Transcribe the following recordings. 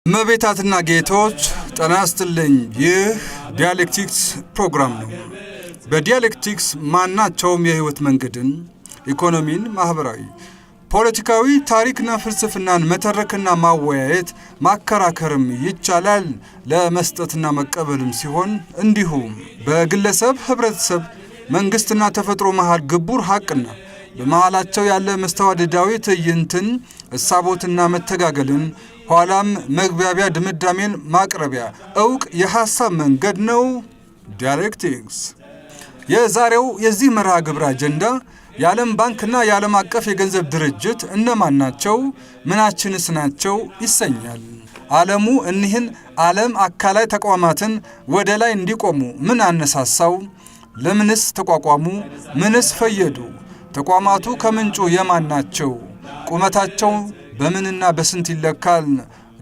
እመቤታትና ጌቶች፣ ጤና ይስጥልኝ። ይህ ዲያሌክቲክስ ፕሮግራም ነው። በዲያሌክቲክስ ማናቸውም የህይወት መንገድን፣ ኢኮኖሚን፣ ማኅበራዊ፣ ፖለቲካዊ፣ ታሪክና ፍልስፍናን መተረክና ማወያየት ማከራከርም ይቻላል። ለመስጠትና መቀበልም ሲሆን እንዲሁም በግለሰብ፣ ህብረተሰብ፣ መንግስትና ተፈጥሮ መሃል ግቡር ሀቅና በመሃላቸው ያለ መስተዋድዳዊ ትዕይንትን፣ እሳቦትና መተጋገልን፣ ኋላም መግባቢያ ድምዳሜን ማቅረቢያ እውቅ የሐሳብ መንገድ ነው ዲያሌክቲክስ። የዛሬው የዚህ መርሃ ግብር አጀንዳ የዓለም ባንክና የዓለም አቀፍ የገንዘብ ድርጅት እነማን ናቸው? ምናችንስ ናቸው? ይሰኛል። ዓለሙ እኒህን ዓለም አካላይ ተቋማትን ወደ ላይ እንዲቆሙ ምን አነሳሳው? ለምንስ ተቋቋሙ? ምንስ ፈየዱ? ተቋማቱ ከምንጩ የማን ናቸው? ቁመታቸው በምንና በስንት ይለካል?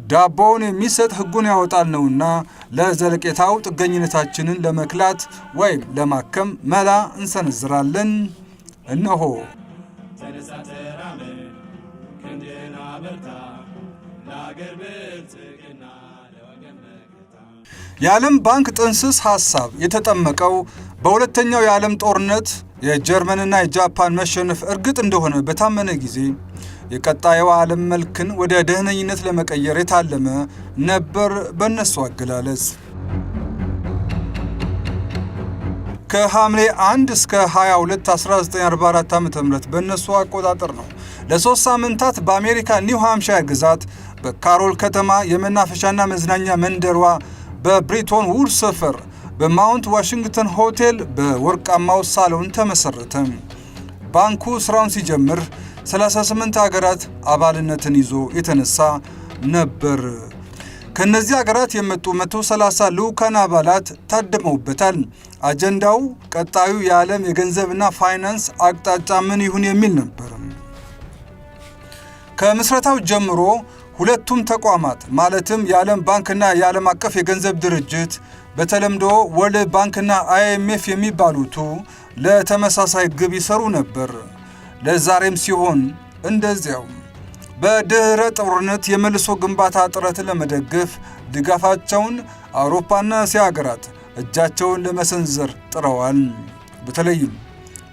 ዳቦውን የሚሰጥ ሕጉን ያወጣል ነውና ለዘለቄታው ጥገኝነታችንን ለመክላት ወይም ለማከም መላ እንሰነዝራለን። እነሆ። ተነሳ ተራመድ፣ ክንድህን አበርታ፣ ለአገር ብልጽግና ለወገን መከታ። የዓለም ባንክ ጥንስስ ሐሳብ የተጠመቀው በሁለተኛው የዓለም ጦርነት የጀርመንና የጃፓን መሸነፍ እርግጥ እንደሆነ በታመነ ጊዜ የቀጣዩ ዓለም መልክን ወደ ደህነኝነት ለመቀየር የታለመ ነበር በእነሱ አገላለጽ። ከሐምሌ 1 እስከ 22 1944 ዓ.ም በእነሱ አቆጣጠር ነው። ለ3 ሳምንታት በአሜሪካ ኒው ሃምፕሻየር ግዛት በካሮል ከተማ የመናፈሻና መዝናኛ መንደሯ በብሪቶን ውድስ ሰፈር በማውንት ዋሽንግተን ሆቴል በወርቃማው ሳሎን ተመሰረተ። ባንኩ ስራውን ሲጀምር 38 ሀገራት አባልነትን ይዞ የተነሳ ነበር። ከነዚህ ሀገራት የመጡ 130 ልዑካን አባላት ታድመውበታል። አጀንዳው ቀጣዩ የዓለም የገንዘብና ፋይናንስ አቅጣጫ ምን ይሁን የሚል ነበር። ከምስረታው ጀምሮ ሁለቱም ተቋማት፣ ማለትም የዓለም ባንክና የዓለም አቀፍ የገንዘብ ድርጅት፣ በተለምዶ World ባንክና IMF የሚባሉቱ፣ ለተመሳሳይ ግብ ይሰሩ ነበር። ለዛሬም ሲሆን እንደዚያው። በድህረ ጦርነት የመልሶ ግንባታ ጥረትን ለመደገፍ ድጋፋቸውን አውሮፓና እስያ ሀገራት እጃቸውን ለመሰንዘር ጥረዋል። በተለይም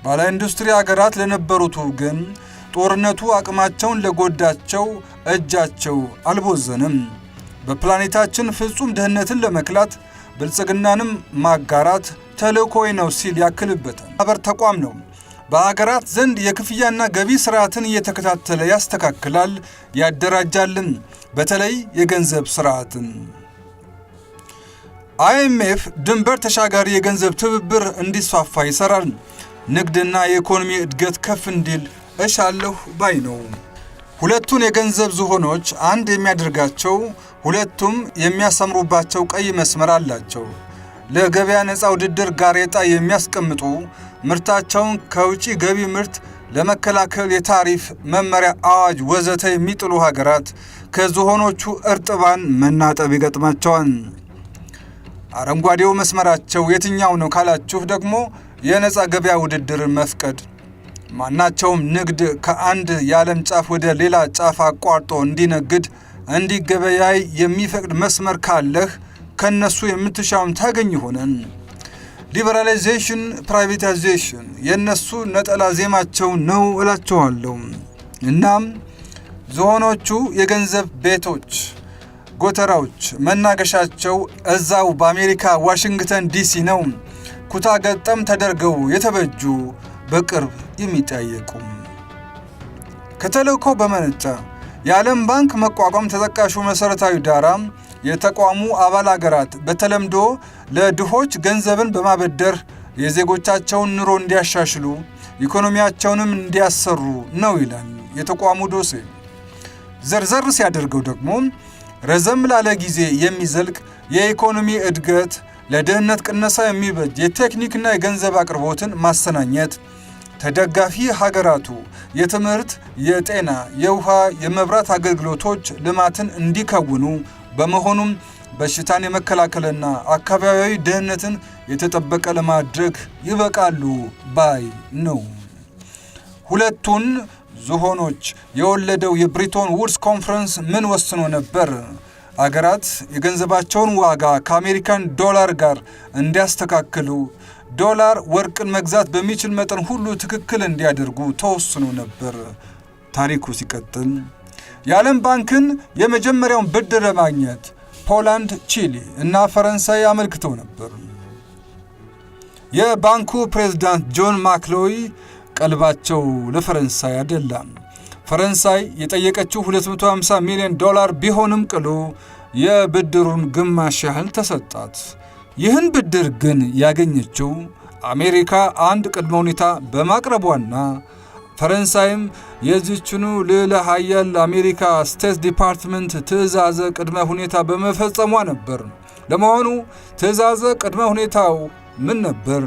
ባለ ኢንዱስትሪ ሀገራት ለነበሩቱ ግን ጦርነቱ አቅማቸውን ለጎዳቸው እጃቸው አልቦዘንም። በፕላኔታችን ፍጹም ድህነትን ለመክላት ብልጽግናንም ማጋራት ተልእኮዬ ነው ሲል ያክልበታል። ማህበር ተቋም ነው። በሀገራት ዘንድ የክፍያና ገቢ ስርዓትን እየተከታተለ ያስተካክላል፣ ያደራጃልን፣ በተለይ የገንዘብ ስርዓትን። IMF ድንበር ተሻጋሪ የገንዘብ ትብብር እንዲስፋፋ ይሰራል። ንግድና የኢኮኖሚ እድገት ከፍ እንዲል እሻለሁ ባይ ነው። ሁለቱን የገንዘብ ዝሆኖች አንድ የሚያደርጋቸው ሁለቱም የሚያሰምሩባቸው ቀይ መስመር አላቸው። ለገበያ ነፃ ውድድር ጋሬጣ የሚያስቀምጡ፣ ምርታቸውን ከውጪ ገቢ ምርት ለመከላከል የታሪፍ መመሪያ፣ አዋጅ ወዘተ የሚጥሉ ሀገራት ከዝሆኖቹ እርጥባን መናጠብ ይገጥማቸዋል። አረንጓዴው መስመራቸው የትኛው ነው ካላችሁ ደግሞ የነፃ ገበያ ውድድርን መፍቀድ፣ ማናቸውም ንግድ ከአንድ የዓለም ጫፍ ወደ ሌላ ጫፍ አቋርጦ እንዲነግድ፣ እንዲገበያይ የሚፈቅድ መስመር ካለህ ከነሱ የምትሻውን ታገኝ ይሆናል። Liberalization፣ privatization የእነሱ ነጠላ ዜማቸው ነው እላቸዋለሁ። እናም ዝሆኖቹ የገንዘብ ቤቶች ጎተራዎች መናገሻቸው እዛው በአሜሪካ ዋሽንግተን ዲሲ ነው። ኩታ ገጠም ተደርገው የተበጁ፣ በቅርብ የሚጠየቁ። ከተልእኮ በመነጨ የዓለም ባንክ መቋቋም ተጠቃሹ መሠረታዊ ዳራ የተቋሙ አባል አገራት በተለምዶ ለድሆች ገንዘብን በማበደር የዜጎቻቸውን ኑሮ እንዲያሻሽሉ፣ ኢኮኖሚያቸውንም እንዲያሰሩ ነው ይላል የተቋሙ ዶሴ። ዘርዘር ሲያደርገው ደግሞ ረዘም ላለ ጊዜ የሚዘልቅ የኢኮኖሚ እድገት፣ ለድህነት ቅነሳ የሚበጅ የቴክኒክና የገንዘብ አቅርቦትን ማሰናኘት፣ ተደጋፊ ሀገራቱ የትምህርት፣ የጤና፣ የውሃ፣ የመብራት አገልግሎቶች ልማትን እንዲከውኑ፣ በመሆኑም በሽታን የመከላከልና አካባቢያዊ ደህንነትን የተጠበቀ ለማድረግ ይበቃሉ ባይ ነው። ሁለቱን ዝሆኖች የወለደው የብሪቶን ውድስ ኮንፈረንስ ምን ወስኖ ነበር? አገራት የገንዘባቸውን ዋጋ ከአሜሪካን ዶላር ጋር እንዲያስተካክሉ፣ ዶላር ወርቅን መግዛት በሚችል መጠን ሁሉ ትክክል እንዲያደርጉ ተወስኖ ነበር። ታሪኩ ሲቀጥል የዓለም ባንክን የመጀመሪያውን ብድር ለማግኘት ፖላንድ፣ ቺሊ እና ፈረንሳይ አመልክተው ነበር። የባንኩ ፕሬዝዳንት ጆን ማክሎይ ቀልባቸው ለፈረንሳይ አደላ። ፈረንሳይ የጠየቀችው 250 ሚሊዮን ዶላር ቢሆንም ቅሉ የብድሩን ግማሽ ያህል ተሰጣት። ይህን ብድር ግን ያገኘችው አሜሪካ አንድ ቅድመ ሁኔታ በማቅረቧና ፈረንሳይም የዚችኑ ልዕለ ሀያል አሜሪካ State Department ትዕዛዘ ቅድመ ሁኔታ በመፈጸሟ ነበር። ለመሆኑ ትዕዛዘ ቅድመ ሁኔታው ምን ነበር?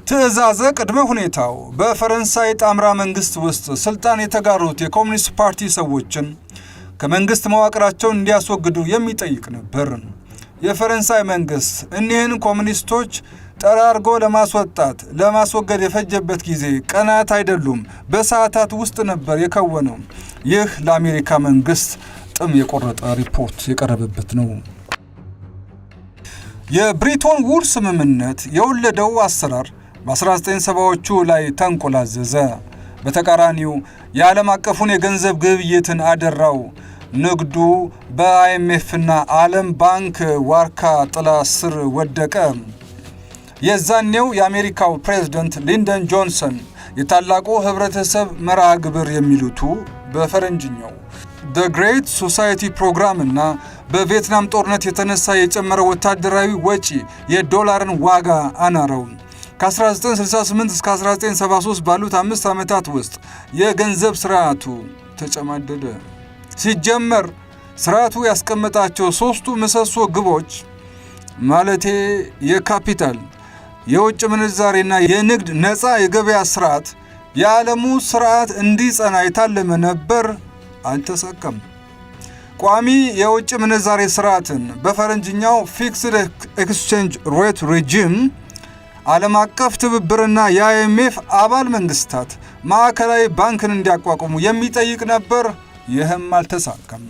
ትዕዛዘ ቅድመ ሁኔታው በፈረንሳይ ጣምራ መንግስት ውስጥ ስልጣን የተጋሩት የኮሚኒስት ፓርቲ ሰዎችን ከመንግስት መዋቅራቸውን እንዲያስወግዱ የሚጠይቅ ነበር። የፈረንሳይ መንግስት እኒህን ኮሚኒስቶች ጠራርጎ ለማስወጣት ለማስወገድ የፈጀበት ጊዜ ቀናት አይደሉም፣ በሰዓታት ውስጥ ነበር የከወነው። ይህ ለአሜሪካ መንግስት ጥም የቆረጠ ሪፖርት የቀረበበት ነው። የብሪቶን ውድስ ስምምነት የወለደው አሰራር በ1970ዎቹ ላይ ተንቆላዘዘ። በተቃራኒው የዓለም አቀፉን የገንዘብ ግብይትን አደራው። ንግዱ በአይኤምኤፍና ዓለም ባንክ ዋርካ ጥላ ስር ወደቀ። የዛኔው የአሜሪካው ፕሬዝደንት ሊንደን ጆንሰን የታላቁ ህብረተሰብ መርሃ ግብር የሚሉቱ በፈረንጅኛው The Great Society Program እና በቪየትናም ጦርነት የተነሳ የጨመረው ወታደራዊ ወጪ የዶላርን ዋጋ አናረው። ከ1968 እስከ 1973 ባሉት 5 ዓመታት ውስጥ የገንዘብ ስርዓቱ ተጨማደደ። ሲጀመር ስርዓቱ ያስቀመጣቸው ሶስቱ ምሰሶ ግቦች፣ ማለቴ የካፒታል፣ የውጭ ምንዛሬና የንግድ ነፃ የገበያ ስርዓት የዓለሙ ስርዓት እንዲጸና የታለመ ነበር፣ አልተሳካም። ቋሚ የውጭ ምንዛሬ ስርዓትን በፈረንጅኛው fixed exchange rate regime፣ ዓለም አቀፍ ትብብርና የአይኤምኤፍ አባል መንግስታት ማዕከላዊ ባንክን እንዲያቋቁሙ የሚጠይቅ ነበር። ይህም አልተሳካም።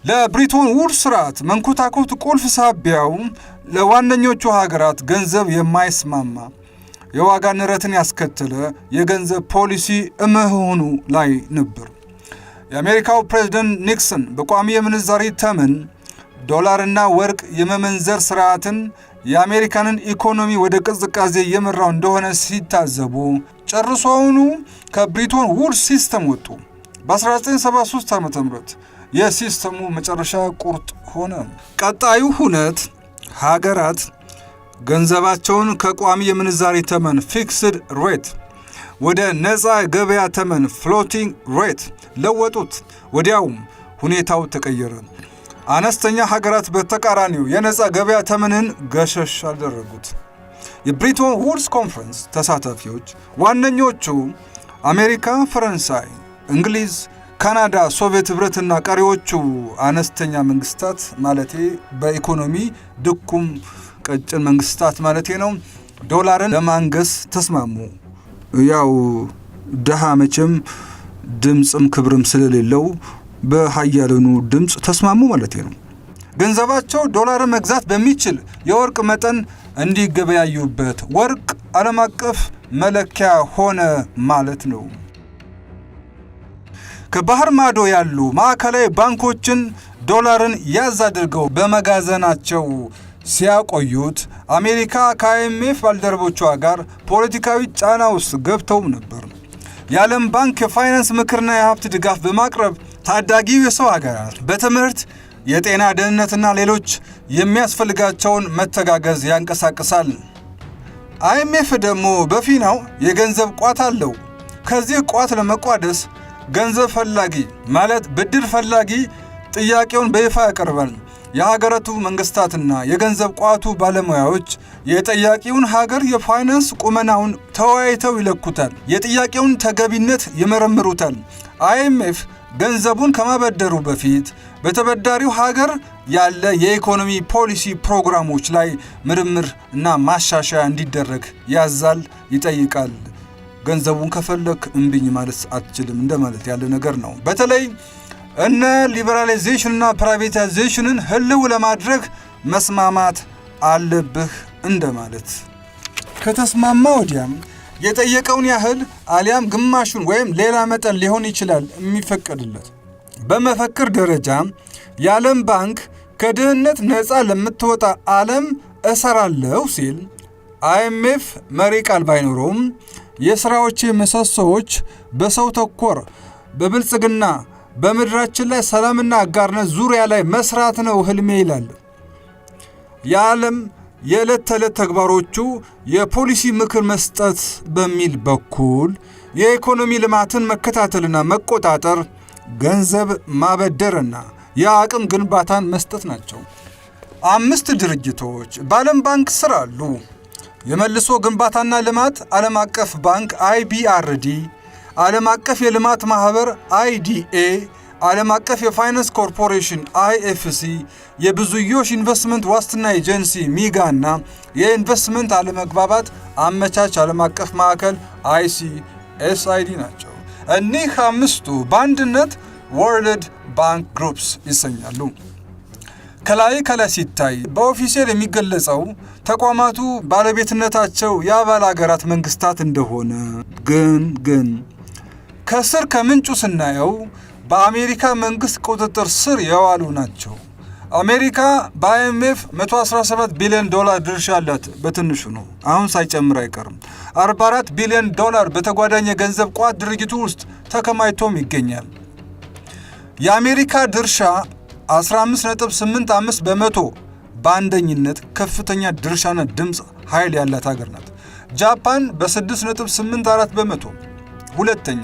ለብሪቶን ውድስ ስርዓት መንኮታኮት ቁልፍ ሳቢያው ለዋነኞቹ ሀገራት ገንዘብ የማይስማማ የዋጋ ንረትን ያስከተለ የገንዘብ ፖሊሲ እመሆኑ ላይ ነበር። የአሜሪካው ፕሬዝደንት ኒክሰን በቋሚ የምንዛሪ ተመን ዶላርና ወርቅ የመመንዘር ስርዓትን የአሜሪካንን ኢኮኖሚ ወደ ቅዝቃዜ እየመራው እንደሆነ ሲታዘቡ ጨርሶውኑ ከብሪቶን ውድስ system ወጡ። በ1973 ዓ.ም. የ system ኡ መጨረሻ ቁርጥ ሆነ። ቀጣዩ ሁነት ሀገራት ገንዘባቸውን ከቋሚ የምንዛሪ ተመን fixed rate ወደ ነፃ ገበያ ተመን floating rate ለወጡት። ወዲያውም ሁኔታው ተቀየረ። አነስተኛ ሀገራት በተቃራኒው የነፃ ገበያ ተመንን ገሸሽ አደረጉት። የብሪቶን ውድስ ኮንፈረንስ ተሳታፊዎች ዋነኞቹ አሜሪካ፣ ፈረንሳይ፣ እንግሊዝ፣ ካናዳ፣ ሶቪየት ኅብረትና ቀሪዎቹ አነስተኛ መንግስታት፣ ማለቴ በኢኮኖሚ ድኩም ቀጭን መንግስታት ማለቴ ነው፣ ዶላርን ለማንገስ ተስማሙ። ያው ድሃ መቼም ድምፅም ክብርም ስለሌለው በሀያላኑ ድምፅ ተስማሙ ማለት ነው። ገንዘባቸው ዶላርን መግዛት በሚችል የወርቅ መጠን እንዲገበያዩበት ወርቅ ዓለም አቀፍ መለኪያ ሆነ ማለት ነው። ከባህር ማዶ ያሉ ማዕከላዊ ባንኮችን ዶላርን ያዝ አድርገው በመጋዘናቸው ሲያቆዩት አሜሪካ ከአይኤምኤፍ ባልደረቦቿ ጋር ፖለቲካዊ ጫና ውስጥ ገብተውም ነበር። የዓለም ባንክ የፋይናንስ ምክርና የሀብት ድጋፍ በማቅረብ ታዳጊው የሰው ሀገራት በትምህርት፣ የጤና ደህንነትና ሌሎች የሚያስፈልጋቸውን መተጋገዝ ያንቀሳቅሳል። አይኤምኤፍ ደግሞ በፊናው የገንዘብ ቋት አለው። ከዚህ ቋት ለመቋደስ ገንዘብ ፈላጊ፣ ማለት ብድር ፈላጊ ጥያቄውን በይፋ ያቀርባል። የሀገራቱ መንግስታትና የገንዘብ ቋቱ ባለሙያዎች የጠያቂውን ሀገር የፋይናንስ ቁመናውን ተወያይተው ይለኩታል። የጥያቄውን ተገቢነት ይመረምሩታል። አይኤምኤፍ ገንዘቡን ከማበደሩ በፊት በተበዳሪው ሀገር ያለ የኢኮኖሚ ፖሊሲ ፕሮግራሞች ላይ ምርምር እና ማሻሻያ እንዲደረግ ያዛል፣ ይጠይቃል። ገንዘቡን ከፈለክ እምቢኝ ማለት አትችልም እንደማለት ያለ ነገር ነው። በተለይ እነ liberalization ና privatization ን ህልው ለማድረግ መስማማት አለብህ እንደማለት። ከተስማማ ወዲያም የጠየቀውን ያህል አሊያም ግማሹን ወይም ሌላ መጠን ሊሆን ይችላል የሚፈቀድለት። በመፈክር ደረጃ የዓለም ባንክ ከድህነት ነፃ ለምትወጣ ዓለም እሰራለሁ ሲል አይኤምኤፍ መሪ ቃል ባይኖረውም የሥራዎቼ ምሰሶዎች በሰው ተኮር፣ በብልጽግና፣ በምድራችን ላይ ሰላምና አጋርነት ዙሪያ ላይ መስራት ነው ህልሜ ይላል። የዓለም የዕለት ተዕለት ተግባሮቹ የፖሊሲ ምክር መስጠት በሚል በኩል የኢኮኖሚ ልማትን መከታተልና መቆጣጠር፣ ገንዘብ ማበደርና የአቅም ግንባታን መስጠት ናቸው። አምስት ድርጅቶች በዓለም ባንክ ስር አሉ። የመልሶ ግንባታና ልማት ዓለም አቀፍ ባንክ አይቢአርዲ፣ ዓለም አቀፍ የልማት ማኅበር አይዲኤ፣ ዓለም አቀፍ የፋይናንስ ኮርፖሬሽን አይኤፍሲ፣ የብዙዮሽ ኢንቨስትመንት ዋስትና ኤጀንሲ ሚጋ እና የኢንቨስትመንት አለመግባባት አመቻች ዓለም አቀፍ ማዕከል አይሲኤስአይዲ ናቸው። እኒህ አምስቱ በአንድነት World Bank Groups ይሰኛሉ። ከላይ ከላይ ሲታይ በኦፊሴል የሚገለጸው ተቋማቱ ባለቤትነታቸው የአባል አገራት መንግስታት እንደሆነ፣ ግን ከስር ከምንጩ ስናየው በአሜሪካ መንግስት ቁጥጥር ስር የዋሉ ናቸው። አሜሪካ በአይኤምኤፍ 117 ቢሊዮን ዶላር ድርሻ አላት። በትንሹ ነው፣ አሁን ሳይጨምር አይቀርም። 44 ቢሊዮን ዶላር በተጓዳኝ የገንዘብ ቋት ድርጅቱ ውስጥ ተከማችቶም ይገኛል። የአሜሪካ ድርሻ 15.85%፣ በአንደኝነት ከፍተኛ ድርሻና ድምፅ ኃይል ያላት ሀገር ናት። ጃፓን በ6.84% ሁለተኛ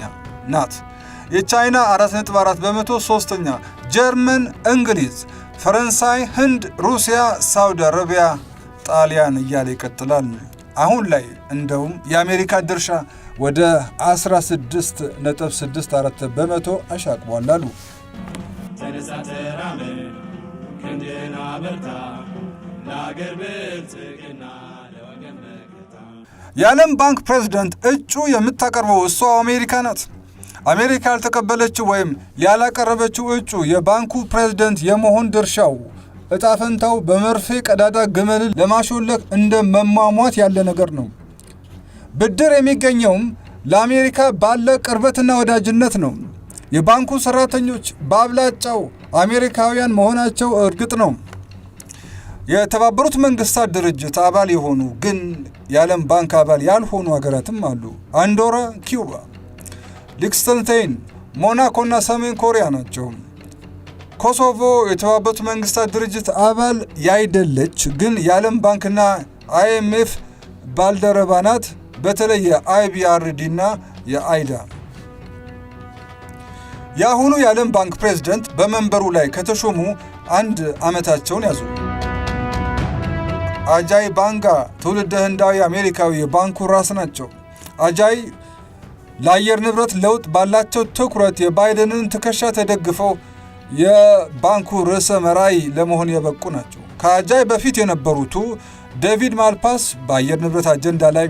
ናት። የቻይና 4.4% ሶስተኛ፣ ጀርመን፣ እንግሊዝ፣ ፈረንሳይ፣ ህንድ፣ ሩሲያ፣ ሳውዲ አረቢያ፣ ጣሊያን እያለ ይቀጥላል። አሁን ላይ እንደውም የአሜሪካ ድርሻ ወደ 16.64% አሻቅቧል አሉ። ተነሳ ተራመድ፣ ክንድህን አበርታ፣ ለአገር ብልጽግና ለወገን መከታ። የዓለም ባንክ ፕሬዝዳንት እጩ የምታቀርበው እሷ አሜሪካ ናት። አሜሪካ ያልተቀበለችው ወይም ያላቀረበችው እጩ የባንኩ ፕሬዝደንት የመሆን ድርሻው እጣ ፈንታው በመርፌ ቀዳዳ ግመልን ለማሾለክ እንደ መሟሟት ያለ ነገር ነው። ብድር የሚገኘውም ለአሜሪካ ባለ ቅርበትና ወዳጅነት ነው። የባንኩ ሰራተኞች በአብላጫው አሜሪካውያን መሆናቸው እርግጥ ነው። የተባበሩት መንግስታት ድርጅት አባል የሆኑ ግን የዓለም ባንክ አባል ያልሆኑ ሀገራትም አሉ። አንዶራ፣ ኪዩባ፣ ሊክስተንስታይን፣ ሞናኮና ሰሜን ኮሪያ ናቸው። ኮሶቮ የተባበሩት መንግስታት ድርጅት አባል ያይደለች ግን የዓለም ባንክና አይኤምኤፍ ባልደረባ ናት። በተለይ የአይቢአርዲ እና የአይዳ። የአሁኑ የዓለም ባንክ ፕሬዝደንት በመንበሩ ላይ ከተሾሙ አንድ ዓመታቸውን ያዙ። አጃይ ባንጋ ትውልደ ህንዳዊ አሜሪካዊ የባንኩ ራስ ናቸው። አጃይ ለአየር ንብረት ለውጥ ባላቸው ትኩረት የባይደንን ትከሻ ተደግፈው የባንኩ ርዕሰ መራይ ለመሆን የበቁ ናቸው። ከአጃይ በፊት የነበሩቱ ዴቪድ ማልፓስ በአየር ንብረት አጀንዳ ላይ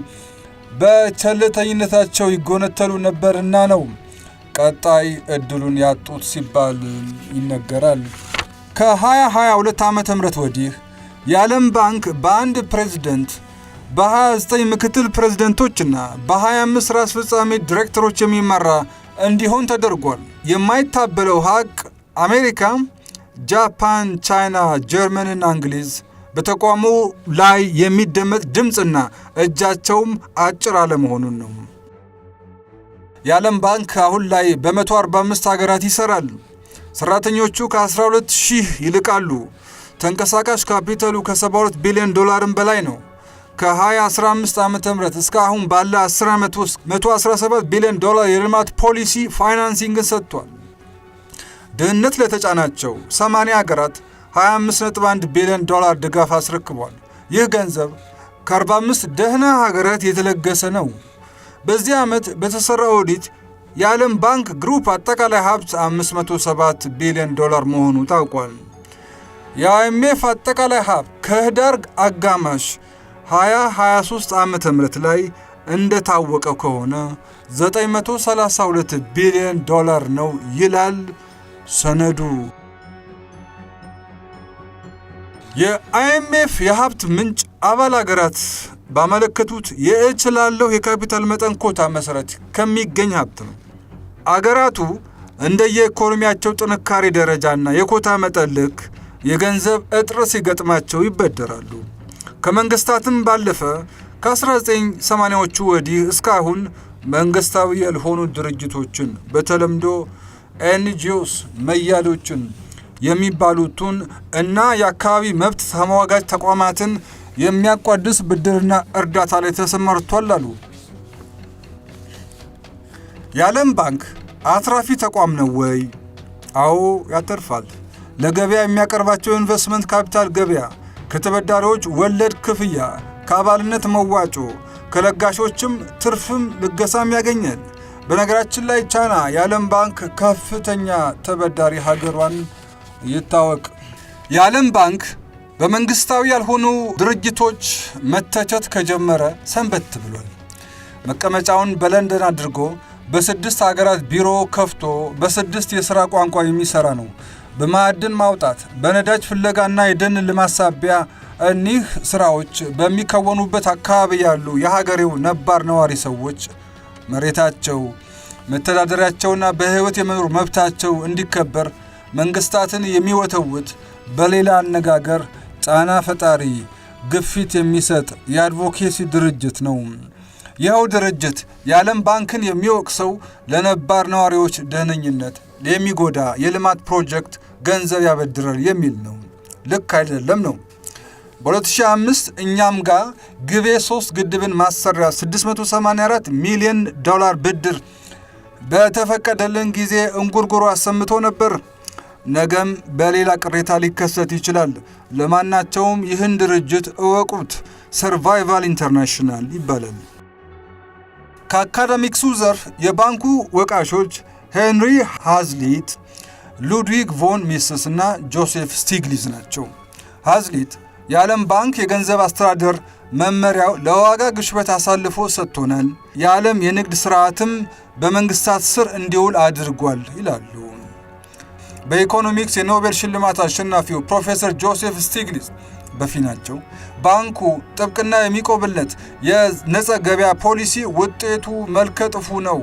በቸልተኝነታቸው ይጎነተሉ ነበርና ነው ቀጣይ እድሉን ያጡት ሲባል ይነገራል። ከ2022 ዓ.ም ወዲህ የዓለም ባንክ በአንድ ፕሬዝደንት፣ በ29 ምክትል ፕሬዝደንቶችና በ25 ስራ አስፈጻሚ ዲሬክተሮች የሚመራ እንዲሆን ተደርጓል። የማይታበለው ሀቅ አሜሪካ፣ ጃፓን፣ ቻይና፣ ጀርመንና እንግሊዝ በተቋሙ ላይ የሚደመጥ ድምፅና እጃቸውም አጭር አለመሆኑን ነው። የዓለም ባንክ አሁን ላይ በ145 ሀገራት ይሰራል። ሰራተኞቹ ከ12 ሺህ ይልቃሉ። ተንቀሳቃሽ ካፒታሉ ከ72 ቢሊዮን ዶላርም በላይ ነው። ከ2015 ዓ ም እስከ አሁን ባለ 10 ዓመት ውስጥ 117 ቢሊዮን ዶላር የልማት ፖሊሲ financing ን ሰጥቷል። ድህነት ለተጫናቸው 80 ሀገራት 25.1 ቢሊዮን ዶላር ድጋፍ አስረክቧል። ይህ ገንዘብ ከ45 ደህና ሀገራት የተለገሰ ነው። በዚህ ዓመት በተሰራ ኦዲት የዓለም ባንክ ግሩፕ አጠቃላይ ሀብት 507 ቢሊዮን ዶላር መሆኑ ታውቋል። የአይኤምኤፍ አጠቃላይ ሀብት ከህዳር አጋማሽ 2023 ዓ ም ላይ እንደታወቀው ከሆነ 932 ቢሊዮን ዶላር ነው ይላል ሰነዱ። የ IMF የሀብት ምንጭ አባል አገራት ባመለከቱት የእችላለሁ የካፒታል መጠን ኮታ መሰረት ከሚገኝ ሀብት ነው። አገራቱ እንደየኢኮኖሚያቸው ጥንካሬ ደረጃና የኮታ መጠን ልክ የገንዘብ እጥረት ሲገጥማቸው ይበደራሉ። ከመንግስታትም ባለፈ ከ1980ዎቹ ወዲህ እስካሁን መንግስታዊ ያልሆኑ ድርጅቶችን፣ በተለምዶ NGOs መያሎችን የሚባሉትን እና የአካባቢ መብት ተሟጋች ተቋማትን የሚያቋድስ ብድርና እርዳታ ላይ ተሰማርቷል አሉ። የዓለም ባንክ አትራፊ ተቋም ነው ወይ? አዎ፣ ያተርፋል። ለገበያ የሚያቀርባቸው ኢንቨስትመንት ካፒታል ገበያ፣ ከተበዳሪዎች ወለድ ክፍያ፣ ከአባልነት መዋጮ፣ ከለጋሾችም ትርፍም ልገሳም ያገኛል። በነገራችን ላይ ቻይና የዓለም ባንክ ከፍተኛ ተበዳሪ ሀገሯን ይታወቅ። የዓለም ባንክ በመንግስታዊ ያልሆኑ ድርጅቶች መተቸት ከጀመረ ሰንበት ብሏል። መቀመጫውን በለንደን አድርጎ በስድስት ሀገራት ቢሮ ከፍቶ በስድስት የሥራ ቋንቋ የሚሠራ ነው። በማዕድን ማውጣት፣ በነዳጅ ፍለጋና የደን ልማት ሳቢያ እኒህ ስራዎች በሚከወኑበት አካባቢ ያሉ የሀገሬው ነባር ነዋሪ ሰዎች መሬታቸው፣ መተዳደሪያቸውና በሕይወት የመኖር መብታቸው እንዲከበር መንግስታትን የሚወተውት፣ በሌላ አነጋገር ጫና ፈጣሪ፣ ግፊት የሚሰጥ የ advocacy ድርጅት ነው። ይኸው ድርጅት የዓለም ባንክን የሚወቅሰው ለነባር ነዋሪዎች ደህንነት የሚጎዳ የልማት ፕሮጀክት ገንዘብ ያበድራል የሚል ነው። ልክ አይደለም ነው። በ2005 እኛም ጋር ግቤ 3 ግድብን ማሰሪያ 684 ሚሊዮን ዶላር ብድር በተፈቀደልን ጊዜ እንጉርጉሮ አሰምቶ ነበር። ነገም በሌላ ቅሬታ ሊከሰት ይችላል። ለማናቸውም ይህን ድርጅት እወቁት። Survival International ይባላል። ከ academics ኡ ዘርፍ የባንኩ ወቃሾች ሄንሪ ሃዝሊት፣ ሉድዊግ ቮን ሚስስ እና ጆሴፍ ስቲግሊዝ ናቸው። ሃዝሊት የዓለም ባንክ የገንዘብ አስተዳደር መመሪያው ለዋጋ ግሽበት አሳልፎ ሰጥቶናል፣ የዓለም የንግድ ስርዓትም በመንግስታት ስር እንዲውል አድርጓል ይላሉ። በኢኮኖሚክስ የኖቤል ሽልማት አሸናፊው ፕሮፌሰር ጆሴፍ ስቲግሊዝ በፊናቸው ባንኩ ጥብቅና የሚቆምለት የነፃ ገበያ ፖሊሲ ውጤቱ መልከ ጥፉ ነው፣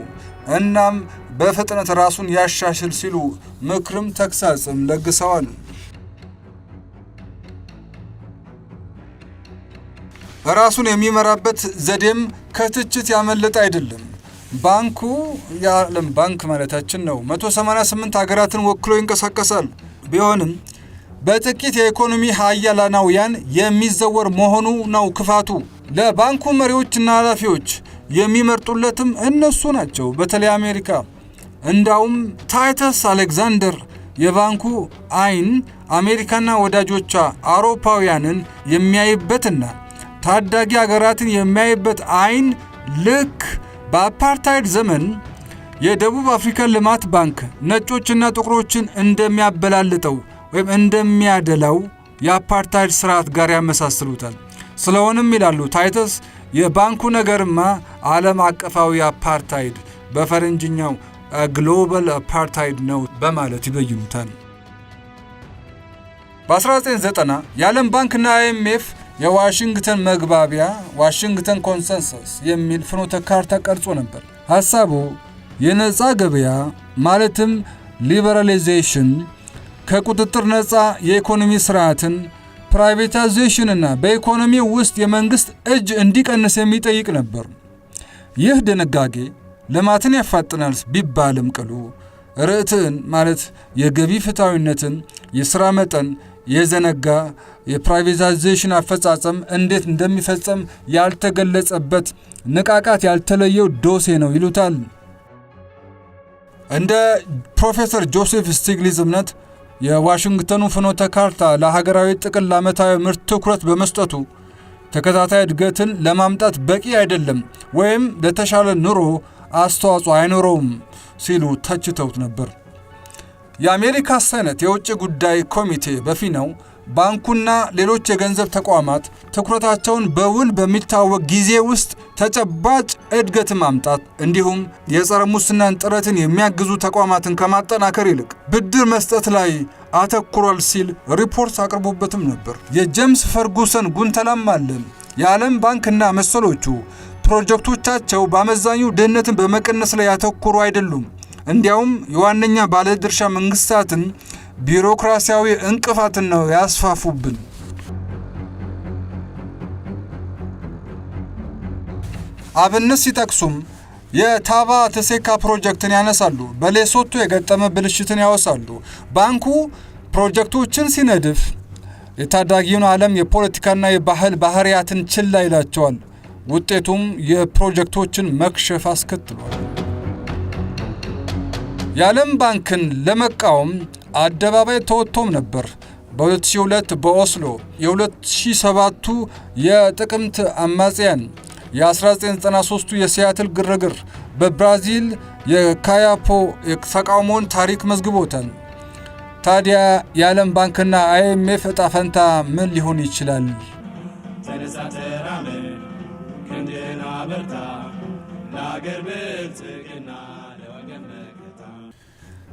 እናም በፍጥነት ራሱን ያሻሽል ሲሉ ምክርም ተግሳጽም ለግሰዋል። ራሱን የሚመራበት ዘዴም ከትችት ያመለጠ አይደለም። ባንኩ፣ የዓለም ባንክ ማለታችን ነው፣ 188 ሀገራትን ወክሎ ይንቀሳቀሳል። ቢሆንም በጥቂት የኢኮኖሚ ሀያላናውያን የሚዘወር መሆኑ ነው ክፋቱ። ለባንኩ መሪዎችና ኃላፊዎች የሚመርጡለትም እነሱ ናቸው፣ በተለይ አሜሪካ። እንዳውም ታይተስ አሌክዛንደር የባንኩ አይን አሜሪካና ወዳጆቿ አውሮፓውያንን የሚያይበትና ታዳጊ ሀገራትን የሚያይበት አይን ልክ በአፓርታይድ ዘመን የደቡብ አፍሪካ ልማት ባንክ ነጮችና ጥቁሮችን እንደሚያበላልጠው ወይም እንደሚያደላው የአፓርታይድ ስርዓት ጋር ያመሳስሉታል። ስለሆነም ይላሉ ታይተስ፣ የባንኩ ነገርማ ዓለም አቀፋዊ አፓርታይድ፣ በፈረንጅኛው global apartheid ነው በማለት ይበይኑታል። በ1990 የዓለም ባንክና IMF የዋሽንግተን መግባቢያ፣ Washington Consensus የሚል ፍኖተ ካርታ ቀርጾ ነበር። ሐሳቡ የነፃ ገበያ ማለትም liberalization፣ ከቁጥጥር ነፃ የኢኮኖሚ ስርዓትን፣ privatization እና በኢኮኖሚ ውስጥ የመንግስት እጅ እንዲቀንስ የሚጠይቅ ነበር። ይህ ድንጋጌ ልማትን ያፋጥናል ቢባልም ቅሉ ርትዕን ማለት የገቢ ፍትሐዊነትን፣ የሥራ መጠን የዘነጋ፣ የ privatization አፈጻጸም እንዴት እንደሚፈጸም ያልተገለጸበት፣ ንቃቃት ያልተለየው ዶሴ ነው ይሉታል። እንደ ፕሮፌሰር ጆሴፍ ስቲግሊዝ እምነት የዋሽንግተኑ ፍኖተ ካርታ ለሀገራዊ ጥቅል ዓመታዊ ምርት ትኩረት በመስጠቱ ተከታታይ እድገትን ለማምጣት በቂ አይደለም ወይም ለተሻለ ኑሮ አስተዋጽኦ አይኖረውም ሲሉ ተችተውት ነበር። የአሜሪካ ሴኔት የውጭ ጉዳይ ኮሚቴ በፊናው ባንኩና ሌሎች የገንዘብ ተቋማት ትኩረታቸውን በውል በሚታወቅ ጊዜ ውስጥ ተጨባጭ እድገት ማምጣት እንዲሁም የጸረ ሙስናን ጥረትን የሚያግዙ ተቋማትን ከማጠናከር ይልቅ ብድር መስጠት ላይ አተኩሯል ሲል ሪፖርት አቅርቦበትም ነበር። የጄምስ ፈርጉሰን ጉንተላም አለ። የዓለም ባንክና መሰሎቹ ፕሮጀክቶቻቸው በአመዛኙ ድህነትን በመቀነስ ላይ ያተኮሩ አይደሉም። እንዲያውም የዋነኛ ባለድርሻ መንግስታትን ቢሮክራሲያዊ እንቅፋትን ነው ያስፋፉብን። አብነት ሲጠቅሱም የታባ ተሴካ ፕሮጀክትን ያነሳሉ። በሌሶቶ የገጠመ ብልሽትን ያወሳሉ። ባንኩ ፕሮጀክቶችን ሲነድፍ የታዳጊውን ዓለም የፖለቲካና የባህል ባህሪያትን ችላ ይላቸዋል። ውጤቱም የፕሮጀክቶችን መክሸፍ አስከትሏል። የዓለም ባንክን ለመቃወም አደባባይ ተወጥቶም ነበር። በ2002 በኦስሎ፣ የ2007ቱ የጥቅምት አማጽያን፣ የ1993ቱ የሲያትል ግርግር፣ በብራዚል የካያፖ ተቃውሞን ታሪክ መዝግቦታል። ታዲያ የዓለም ባንክና አይኤምኤፍ እጣ ፈንታ ምን ሊሆን ይችላል? ተነሳ ተራመድ፣ ክንድህን አበርታ፣ ለአገር ብልጽግና ለወገን መከታ።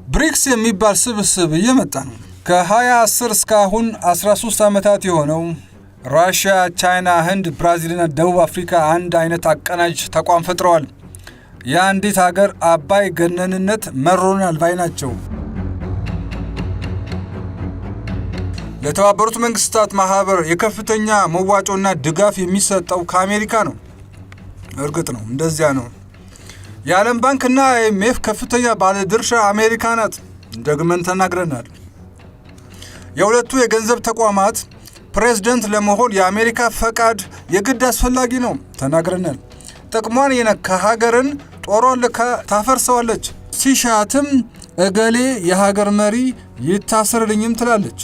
ብሪክስ የሚባል ስብስብ እየመጣ ነው። ከ2010 እስከ አሁን 13 ዓመታት የሆነው ራሽያ፣ ቻይና፣ ህንድ፣ ብራዚልና ደቡብ አፍሪካ አንድ አይነት አቀናጅ ተቋም ፈጥረዋል። የአንዲት ሀገር አባይ ገነንነት መሮናል ባይ ናቸው። ለተባበሩት መንግስታት ማህበር የከፍተኛ መዋጮና ድጋፍ የሚሰጠው ከአሜሪካ ነው። እርግጥ ነው፣ እንደዚያ ነው። የዓለም ባንክና አይኤምኤፍ ከፍተኛ ባለድርሻ አሜሪካ ናት። ደግመን ተናግረናል። የሁለቱ የገንዘብ ተቋማት ፕሬዝደንት ለመሆን የአሜሪካ ፈቃድ የግድ አስፈላጊ ነው። ተናግረናል። ጥቅሟን የነካ ሀገርን ጦሯን ልካ ታፈርሰዋለች። ሲሻትም እገሌ የሀገር መሪ ይታሰርልኝም ትላለች።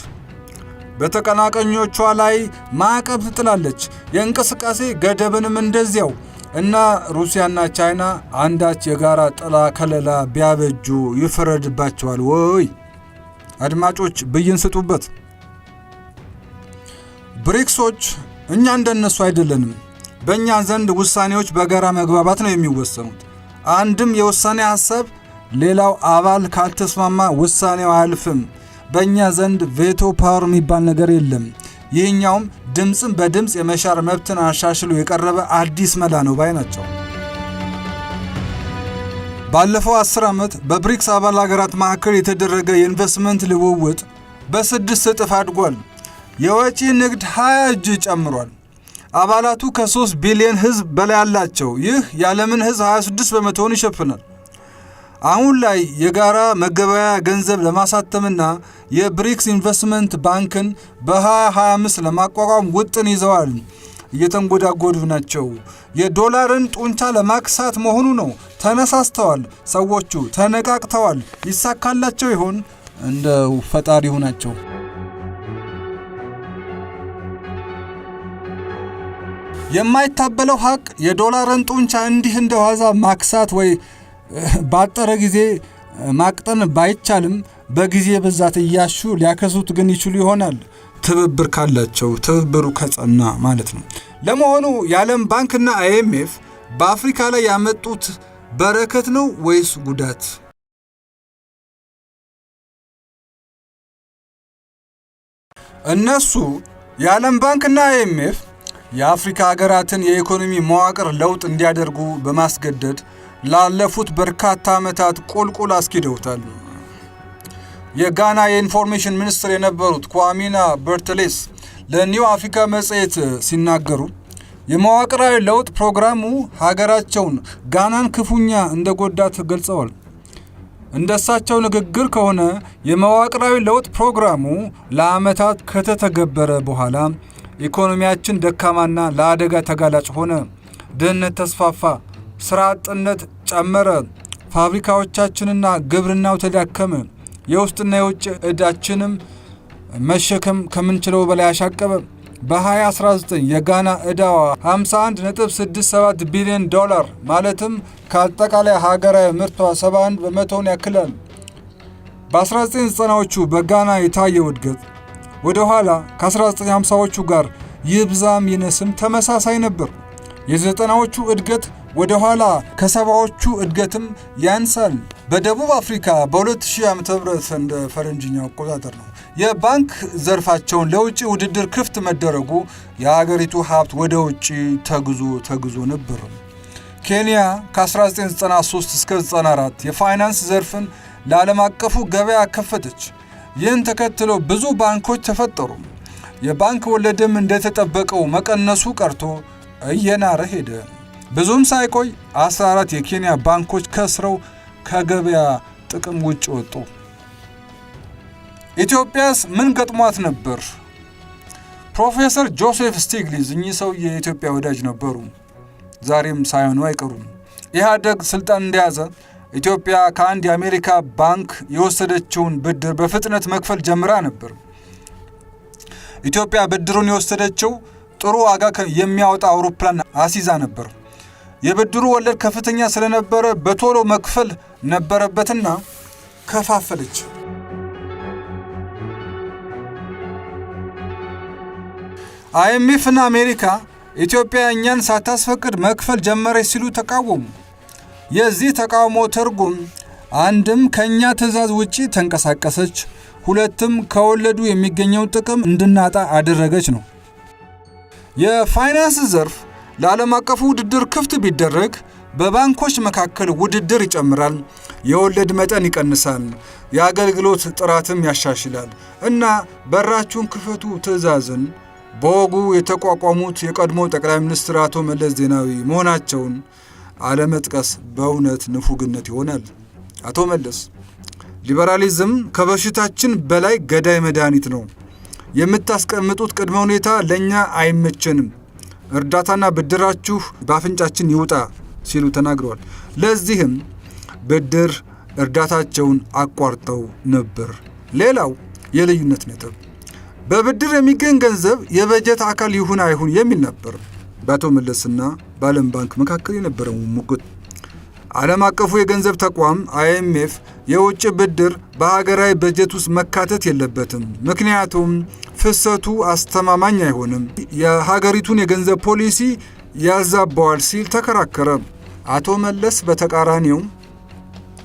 በተቀናቃኞቿ ላይ ማዕቀብ ትጥላለች። የእንቅስቃሴ ገደብንም እንደዚያው። እና ሩሲያና ቻይና አንዳች የጋራ ጥላ ከለላ ቢያበጁ ይፈረድባቸዋል ወይ? አድማጮች ብይን ስጡበት። ብሪክሶች እኛ እንደነሱ አይደለንም። በእኛ ዘንድ ውሳኔዎች በጋራ መግባባት ነው የሚወሰኑት። አንድም የውሳኔ ሐሳብ ሌላው አባል ካልተስማማ ውሳኔው አያልፍም። በእኛ ዘንድ veto power የሚባል ነገር የለም። ይህኛውም ድምፅን በድምፅ የመሻር መብትን አሻሽሎ የቀረበ አዲስ መላ ነው ባይ ናቸው። ባለፈው 10 ዓመት በብሪክስ አባል ሀገራት መካከል የተደረገ የኢንቨስትመንት ልውውጥ በ6 እጥፍ አድጓል። የወጪ ንግድ 20 እጅ ጨምሯል። አባላቱ ከ3 ቢሊዮን ሕዝብ በላይ አላቸው። ይህ የዓለምን ሕዝብ 26 በመቶውን ይሸፍናል። አሁን ላይ የጋራ መገበያያ ገንዘብ ለማሳተምና የብሪክስ ኢንቨስትመንት ባንክን በ2025 ለማቋቋም ውጥን ይዘዋል። እየተንጎዳጎዱ ናቸው። የዶላርን ጡንቻ ለማክሳት መሆኑ ነው። ተነሳስተዋል። ሰዎቹ ተነቃቅተዋል። ይሳካላቸው ይሆን? እንደው ፈጣሪ ይሁናቸው። የማይታበለው ሀቅ የዶላርን ጡንቻ እንዲህ እንደ ዋዛ ማክሳት ወይ ባጠረ ጊዜ ማቅጠን ባይቻልም በጊዜ ብዛት እያሹ ሊያከሱት ግን ይችሉ ይሆናል። ትብብር ካላቸው፣ ትብብሩ ከጸና ማለት ነው። ለመሆኑ የዓለም ባንክና አይኤምኤፍ በአፍሪካ ላይ ያመጡት በረከት ነው ወይስ ጉዳት? እነሱ የዓለም ባንክና አይኤምኤፍ የአፍሪካ ሀገራትን የኢኮኖሚ መዋቅር ለውጥ እንዲያደርጉ በማስገደድ ላለፉት በርካታ ዓመታት ቁልቁል አስኪደውታል። የጋና የኢንፎርሜሽን ሚኒስትር የነበሩት ኳሚና በርትሌስ ለኒው አፍሪካ መጽሔት ሲናገሩ የመዋቅራዊ ለውጥ ፕሮግራሙ ሀገራቸውን ጋናን ክፉኛ እንደጎዳት ገልጸዋል። እንደሳቸው ንግግር ከሆነ የመዋቅራዊ ለውጥ ፕሮግራሙ ለዓመታት ከተተገበረ በኋላ ኢኮኖሚያችን ደካማና ለአደጋ ተጋላጭ ሆነ፣ ድህነት ተስፋፋ፣ ስራ አጥነት ጨመረ፣ ፋብሪካዎቻችንና ግብርናው ተዳከመ፣ የውስጥና የውጭ ዕዳችንም መሸከም ከምንችለው በላይ አሻቀበ። በ2019 የጋና ዕዳዋ 51.67 ቢሊዮን ዶላር ማለትም ከአጠቃላይ ሀገራዊ ምርቷ 71 በመቶውን ያክላል። በ1990ዎቹ በጋና የታየው እድገት ወደ ኋላ ከ1950ዎቹ ጋር ይብዛም ይነስም ተመሳሳይ ነበር። የ90ዎቹ እድገት ወደ ኋላ ከ70ዎቹ እድገትም ያንሳል። በደቡብ አፍሪካ በ2000 ዓ.ም እንደ ፈረንጅኛው አቆጣጠር ነው የባንክ ዘርፋቸውን ለውጭ ውድድር ክፍት መደረጉ የሀገሪቱ ሀብት ወደ ውጭ ተግዞ ተግዞ ነበር። ኬንያ ከ1993 እስከ 94 የፋይናንስ ዘርፍን ለዓለም አቀፉ ገበያ ከፈተች። ይህን ተከትሎ ብዙ ባንኮች ተፈጠሩ። የባንክ ወለድም እንደተጠበቀው መቀነሱ ቀርቶ እየናረ ሄደ። ብዙም ሳይቆይ 14 የኬንያ ባንኮች ከስረው ከገበያ ጥቅም ውጭ ወጡ። ኢትዮጵያስ ምን ገጥሟት ነበር? ፕሮፌሰር ጆሴፍ ስቲግሊዝ እኚህ ሰው የኢትዮጵያ ወዳጅ ነበሩ። ዛሬም ሳይሆኑ አይቀሩም። ኢህአዴግ ስልጣን እንደያዘ ኢትዮጵያ ከአንድ የአሜሪካ ባንክ የወሰደችውን ብድር በፍጥነት መክፈል ጀምራ ነበር። ኢትዮጵያ ብድሩን የወሰደችው ጥሩ ዋጋ የሚያወጣ አውሮፕላን አስይዛ ነበር። የብድሩ ወለድ ከፍተኛ ስለነበረ በቶሎ መክፈል ነበረበትና ከፋፈለች። አይኤምኤፍ እና አሜሪካ ኢትዮጵያ እኛን ሳታስፈቅድ መክፈል ጀመረች ሲሉ ተቃወሙ። የዚህ ተቃውሞ ትርጉም አንድም ከእኛ ትዕዛዝ ውጪ ተንቀሳቀሰች፣ ሁለትም ከወለዱ የሚገኘው ጥቅም እንድናጣ አደረገች ነው። የፋይናንስ ዘርፍ ለዓለም አቀፉ ውድድር ክፍት ቢደረግ በባንኮች መካከል ውድድር ይጨምራል፣ የወለድ መጠን ይቀንሳል፣ የአገልግሎት ጥራትም ያሻሽላል እና በራችሁን ክፈቱ ትዕዛዝን በወጉ የተቋቋሙት የቀድሞ ጠቅላይ ሚኒስትር አቶ መለስ ዜናዊ መሆናቸውን አለመጥቀስ በእውነት ንፉግነት ይሆናል። አቶ መለስ ሊበራሊዝም ከበሽታችን በላይ ገዳይ መድኃኒት ነው፣ የምታስቀምጡት ቅድመ ሁኔታ ለእኛ አይመቸንም፣ እርዳታና ብድራችሁ በአፍንጫችን ይውጣ ሲሉ ተናግረዋል። ለዚህም ብድር እርዳታቸውን አቋርጠው ነበር። ሌላው የልዩነት ነጥብ በብድር የሚገኝ ገንዘብ የበጀት አካል ይሁን አይሁን የሚል ነበር። በአቶ መለስና በዓለም ባንክ መካከል የነበረው ሙግት። ዓለም አቀፉ የገንዘብ ተቋም አይኤምኤፍ የውጭ ብድር በሀገራዊ በጀት ውስጥ መካተት የለበትም፣ ምክንያቱም ፍሰቱ አስተማማኝ አይሆንም፣ የሀገሪቱን የገንዘብ ፖሊሲ ያዛባዋል ሲል ተከራከረ። አቶ መለስ በተቃራኒው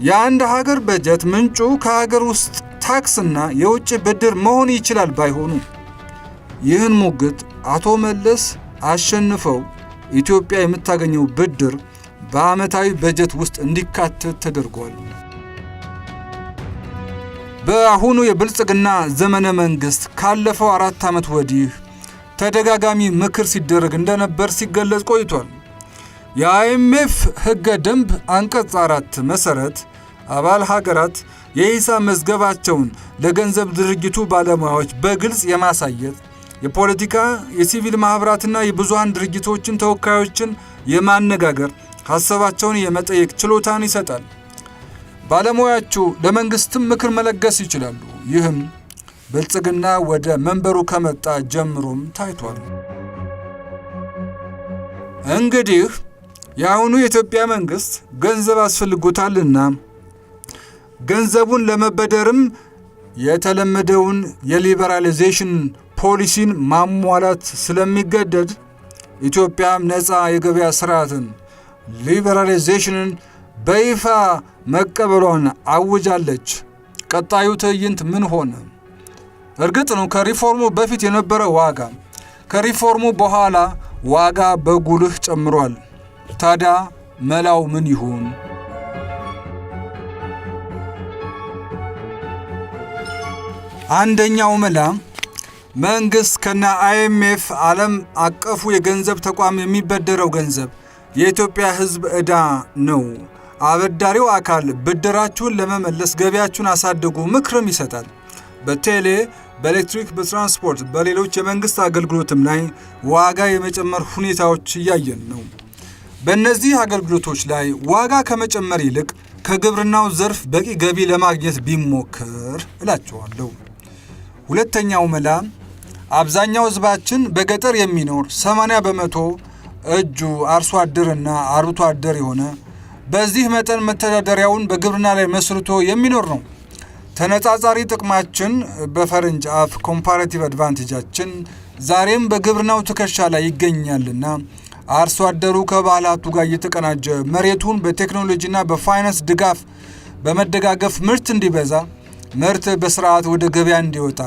የአንድ ሀገር በጀት ምንጩ ከሀገር ውስጥ ታክስና የውጭ ብድር መሆን ይችላል ባይሆኑ። ይህን ሙግት አቶ መለስ አሸንፈው ኢትዮጵያ የምታገኘው ብድር በዓመታዊ በጀት ውስጥ እንዲካተት ተደርጓል። በአሁኑ የብልጽግና ዘመነ መንግስት ካለፈው 4 ዓመት ወዲህ ተደጋጋሚ ምክር ሲደረግ እንደነበር ሲገለጽ ቆይቷል። የአይኤምኤፍ ሕገ ደንብ አንቀጽ 4 መሰረት አባል ሀገራት የሂሳብ መዝገባቸውን ለገንዘብ ድርጅቱ ባለሙያዎች በግልጽ የማሳየት፣ የፖለቲካ፣ የሲቪል ማኅበራትና የብዙሃን ድርጅቶችን ተወካዮችን የማነጋገር፣ ሀሳባቸውን የመጠየቅ ችሎታን ይሰጣል። ባለሙያዎቹ ለመንግስትም ምክር መለገስ ይችላሉ። ይህም ብልጽግና ወደ መንበሩ ከመጣ ጀምሮም ታይቷል። እንግዲህ የአሁኑ የኢትዮጵያ መንግስት ገንዘብ አስፈልጎታልና ገንዘቡን ለመበደርም የተለመደውን የ liberalization ፖሊሲን ማሟላት ስለሚገደድ ኢትዮጵያም ነፃ የገበያ ስርዓትን liberalization ን በይፋ መቀበሏን አውጃለች። ቀጣዩ ትዕይንት ምን ሆነ? እርግጥ ነው ከሪፎርሙ በፊት የነበረ ዋጋ ከሪፎርሙ በኋላ ዋጋ በጉልህ ጨምሯል። ታዲያ መላው ምን ይሁን? አንደኛው መላ መንግስት ከነ አይኤምኤፍ ዓለም አቀፉ የገንዘብ ተቋም የሚበደረው ገንዘብ የኢትዮጵያ ሕዝብ ዕዳ ነው። አበዳሪው አካል ብድራችሁን ለመመለስ ገቢያችሁን አሳድጉ ምክርም ይሰጣል። በቴሌ፣ በኤሌክትሪክ፣ በትራንስፖርት፣ በሌሎች የመንግስት አገልግሎትም ላይ ዋጋ የመጨመር ሁኔታዎች እያየን ነው። በእነዚህ አገልግሎቶች ላይ ዋጋ ከመጨመር ይልቅ ከግብርናው ዘርፍ በቂ ገቢ ለማግኘት ቢሞከር እላቸዋለሁ። ሁለተኛው መላ አብዛኛው ሕዝባችን በገጠር የሚኖር 80% እጁ አርሶ አደርና አርብቶ አደር የሆነ በዚህ መጠን መተዳደሪያውን በግብርና ላይ መስርቶ የሚኖር ነው። ተነጻጻሪ ጥቅማችን፣ በፈረንጅ አፍ comparative advantage ኣችን፣ ዛሬም በግብርናው ትከሻ ላይ ይገኛልና አርሶ አደሩ ከባለሀብቱ ጋር እየተቀናጀ መሬቱን በቴክኖሎጂና በፋይናንስ ድጋፍ በመደጋገፍ ምርት እንዲበዛ፣ ምርት በስርዓት ወደ ገበያ እንዲወጣ፣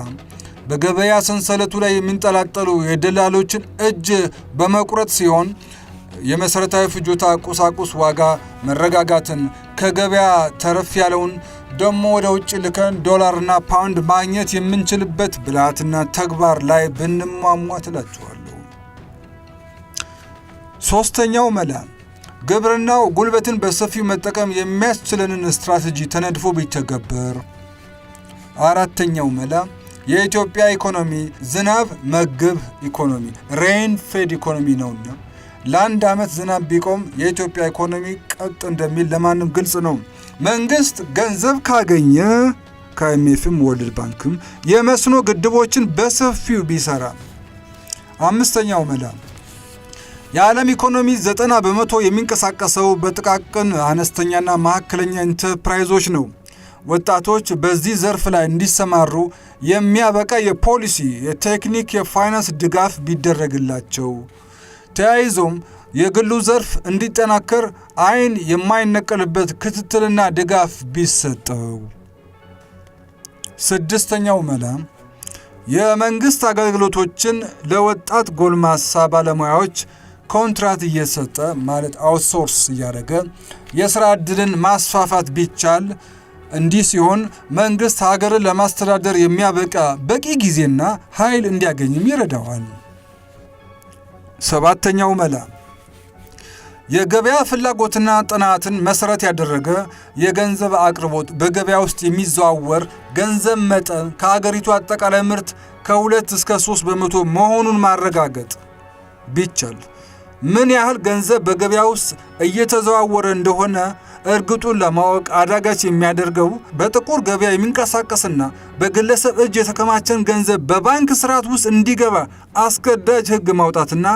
በገበያ ሰንሰለቱ ላይ የሚንጠላጠሉ የደላሎችን እጅ በመቁረጥ ሲሆን የመሰረታዊ ፍጆታ ቁሳቁስ ዋጋ መረጋጋትን፣ ከገበያ ተረፍ ያለውን ደግሞ ወደ ውጭ ልከን ዶላርና ፓውንድ ማግኘት የምንችልበት ብልሃትና ተግባር ላይ ብንሟሟት እላችኋለሁ። ሶስተኛው መላ፣ ግብርናው ጉልበትን በሰፊው መጠቀም የሚያስችለንን ስትራቴጂ ተነድፎ ቢተገበር። አራተኛው መላ፣ የኢትዮጵያ ኢኮኖሚ ዝናብ መግብ ኢኮኖሚ፣ rain fed economy ነውና ለአንድ ዓመት ዝናብ ቢቆም የኢትዮጵያ ኢኮኖሚ ቀጥ እንደሚል ለማንም ግልጽ ነው። መንግስት ገንዘብ ካገኘ ከ IMF ም World Bank ም የመስኖ ግድቦችን በሰፊው ቢሰራ። አምስተኛው መላ፣ የዓለም ኢኮኖሚ 90% የሚንቀሳቀሰው በጥቃቅን አነስተኛና መካከለኛ ኢንተርፕራይዞች ነው። ወጣቶች በዚህ ዘርፍ ላይ እንዲሰማሩ የሚያበቃ የፖሊሲ፣ የቴክኒክ፣ የፋይናንስ ድጋፍ ቢደረግላቸው፣ ተያይዞም የግሉ ዘርፍ እንዲጠናከር አይን የማይነቀልበት ክትትልና ድጋፍ ቢሰጠው። ስድስተኛው መላ፣ የመንግስት አገልግሎቶችን ለወጣት ጎልማሳ ባለሙያዎች ኮንትራት እየሰጠ፣ ማለት outsource እያደረገ፣ የስራ ዕድልን ማስፋፋት ቢቻል፣ እንዲህ ሲሆን መንግስት ሀገርን ለማስተዳደር የሚያበቃ በቂ ጊዜና ኃይል እንዲያገኝም ይረዳዋል። ሰባተኛው መላ፣ የገበያ ፍላጎትና ጥናትን መሰረት ያደረገ የገንዘብ አቅርቦት፣ በገበያ ውስጥ የሚዘዋወር ገንዘብ መጠን ከአገሪቱ አጠቃላይ ምርት ከ2 እስከ 3% መሆኑን ማረጋገጥ ቢቻል፣ ምን ያህል ገንዘብ በገበያ ውስጥ እየተዘዋወረ እንደሆነ እርግጡን ለማወቅ አዳጋች የሚያደርገው በጥቁር ገበያ የሚንቀሳቀስና በግለሰብ እጅ የተከማቸን ገንዘብ በባንክ ስርዓት ውስጥ እንዲገባ አስገዳጅ ሕግ ማውጣትና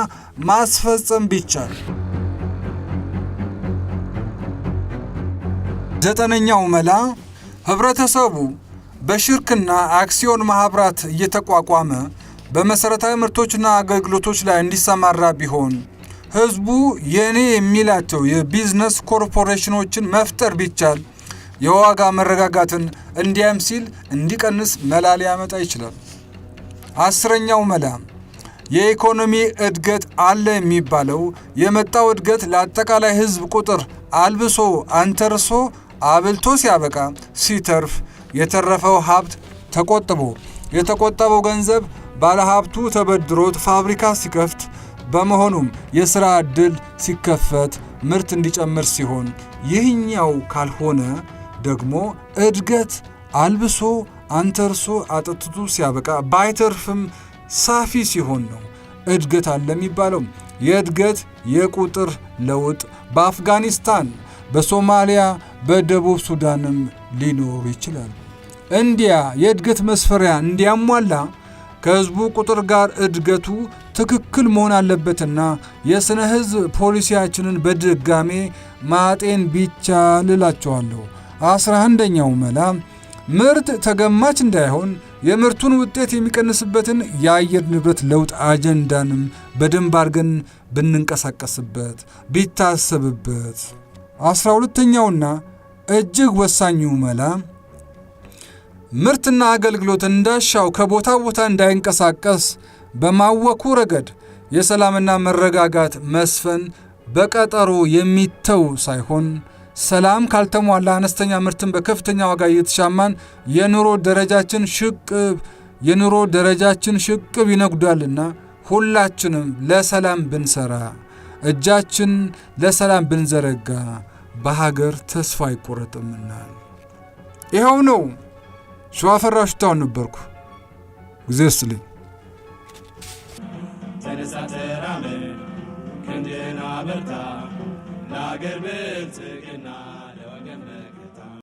ማስፈጸም ቢቻል። ዘጠነኛው መላ፣ ህብረተሰቡ በሽርክና አክሲዮን ማህበራት እየተቋቋመ በመሰረታዊ ምርቶችና አገልግሎቶች ላይ እንዲሰማራ ቢሆን፣ ህዝቡ የኔ የሚላቸው የቢዝነስ ኮርፖሬሽኖችን መፍጠር ቢቻል የዋጋ መረጋጋትን እንዲያም ሲል እንዲቀንስ መላ ሊያመጣ ይችላል። 10ኛው መላ፣ የኢኮኖሚ እድገት አለ የሚባለው የመጣው እድገት ለአጠቃላይ ህዝብ ቁጥር አልብሶ አንተርሶ አብልቶ ሲያበቃ ሲተርፍ፣ የተረፈው ሀብት ተቆጥቦ፣ የተቆጠበው ገንዘብ ባለሀብቱ ተበድሮት ፋብሪካ ሲከፍት፣ በመሆኑም የሥራ ዕድል ሲከፈት ምርት እንዲጨምር ሲሆን፣ ይህኛው ካልሆነ ደግሞ እድገት አልብሶ አንተርሶ አጠጥቶ ሲያበቃ ባይተርፍም ሳፊ ሲሆን ነው እድገት አለ የሚባለው። የእድገት የቁጥር ለውጥ በአፍጋኒስታን፣ በሶማሊያ፣ በደቡብ ሱዳንም ሊኖር ይችላል። እንዲያ የእድገት መስፈሪያ እንዲያሟላ ከህዝቡ ቁጥር ጋር እድገቱ ትክክል መሆን አለበትና የሥነ ሕዝብ ፖሊሲያችንን በድጋሜ ማጤን ቢቻል እላቸዋለሁ። 11ኛው መላ፣ ምርት ተገማች እንዳይሆን የምርቱን ውጤት የሚቀንስበትን የአየር ንብረት ለውጥ አጀንዳንም በደንብ አድርገን ብንንቀሳቀስበት፣ ቢታሰብበት። 12ኛውና እጅግ ወሳኙ መላ፣ ምርትና አገልግሎት እንዳሻው ከቦታ ቦታ እንዳይንቀሳቀስ በማወኩ ረገድ የሰላምና መረጋጋት መስፈን በቀጠሮ የሚተው ሳይሆን ሰላም ካልተሟላ አነስተኛ ምርትን በከፍተኛ ዋጋ እየተሻማን የኑሮ ደረጃችን ሽቅብ ይነጉዳልና ሁላችንም ለሰላም ብንሰራ፣ እጃችን ለሰላም ብንዘረጋ በሀገር ተስፋ አይቆረጥምና። ይኸው ነው። ሸዋፈራሁ ሽታውን ነበርኩ። ጊዜ ይስጥልኝ። ተነሳ ተራመድ፣ ክንድህን አበርታ፣ ለአገር ብልጽግና።